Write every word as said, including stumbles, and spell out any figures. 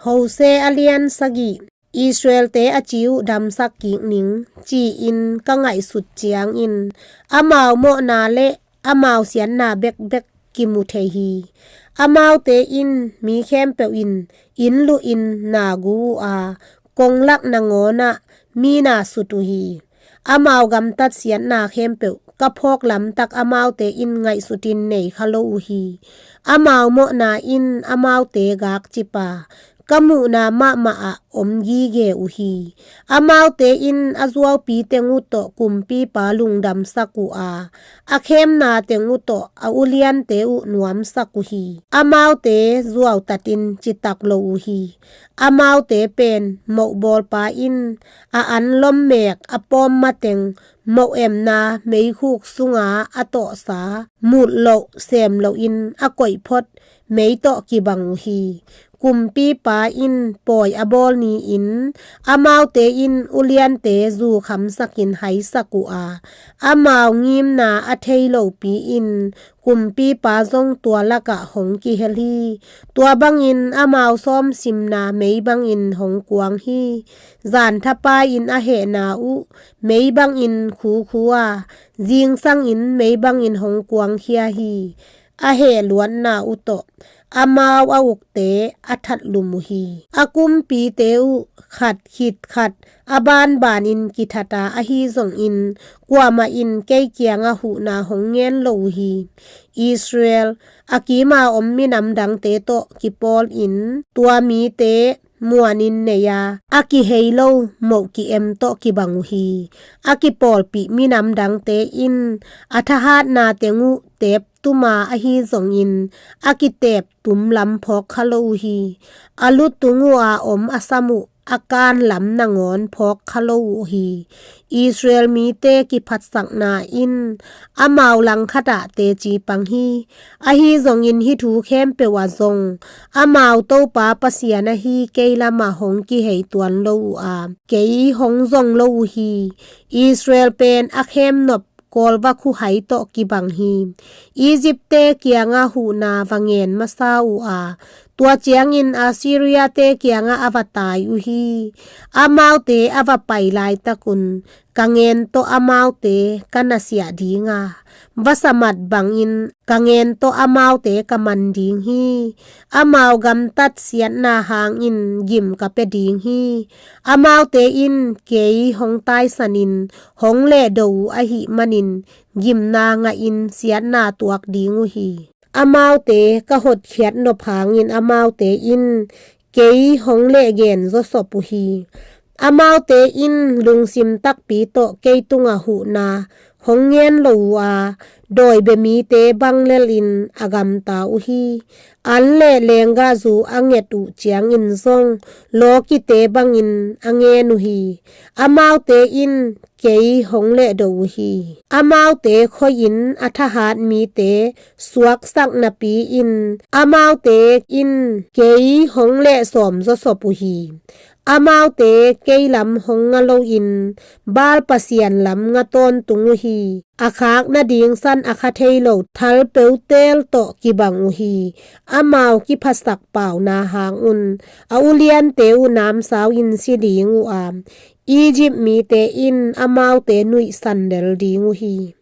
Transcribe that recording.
Hosea a lian sagih. Israelte a ci uh damsak kik ning, ci-in ka ngaihsut ciangin, amau mawhna le amau siatna bekbek kimu thei hi. Amaute in mi khempeuh in inn luhin na gu uh a, konglak nangawnah mi na sut uh hi. Amau gamtat siatna khempeuh ka phawk lamtak amaute in ngaihsutin nei kha lo uh hi. Amau mawhna in amaute gakcip a, ka muhna mahmah ah om gige uh hi. Amaute in a zuaupi teng uh tawh kumpipa lungdamsak uh a, a khemna teng uh tawh a uliante uh nuamsak uh hi. Amaute zuautatin citak lo uh hi. Amaute pen mohbawlpa in a anlom mek a pawm mateng moh emna meikhuk sunga a tawhsa mut loh sem lohin a koih phot mei tawh kibang uh hi. Kumpipa in pawi a bawl ni-in amaute in uliante zu khamsakin haisak uh a, amau ngimna a thei lopi-in kumpipa zong tua lakah hong kihel hi. Tua bangin amau sawmsimna mei bangin hong kuang hi. Zanthapai-in a hehna uh mei bangin khukhu a, zingsangin mei bangin hong kuangkhia hi. A hehluatna uh tawh amau a ukte a thatlum uh hi. A kumpite uh khat khit khat a banbanin kithat a, ahi zongin kuamah in kei kiangah huhna hong ngen lo uh hi. Israel a kima om minam dangte tawh kipawlin tua mite muanin nei a, a kihei lo moh ki-em tawh kibang uh hi. A kipawlpih minam dangte in a thahatna teng uh teep tuma, ahi zongin a kiteep tum lam phawk kha lo uh hi. A lutung uh a om a sam uh a kan lam nangawn phawk kha lo uh hi. Israel mite kiphatsakna in amau langkhatah teci pang hi. Ahi zongin hih thu khempeuh ah zong amau Topa Pasian ahi kei lamah hong kihei tuan lo uh a, kei hong zong lo uh hi. Israel pen a khemnop kawlva khuhai tawh kibang hi. Egyptte kiangah huhna va ngen masa uh a, tua ciangin Assyriate kiangah a va tai uh hi. Amaute a va pai laitakun ka ngen tawh amaute ka nasiah ding a, vasa mat bangin ka ngen tawh amaute ka man ding hi. Amau gamtat siatna hangin gim ka pia ding hi. Amaute in kei hong taisanin hong lehdo uh ahih manin gimna ngahin siatna tuak ding uh hi. Amaute ka hotkhiat nop hangin amaute in kei hong lehgen zawsop uh hi. Amaute in lungsim takpi tawh kei tungah huhna hong ngen lo uh a, dawibia mite bang lelin a gamta uh hi. An le lenggahzu a nget uh ciangin zong lawkite bangin a ngen uh hi. Amaute in kei hong lehdo uh hi. Amaute khoihin a thahat mite suaksak napi-in amaute in kei hong lehsawm zawsop uh hi. Amaute kei lam hong nga loin Baal pasian lam nga tawntung uh hi. A khak nading san a kha thei lo thal peutel tawh kibang uh hi. Amau kiphasak pauna hangun a uliante uh namsau in si ding uh a, Egypt mite in amaute nuihsan lel ding uh hi.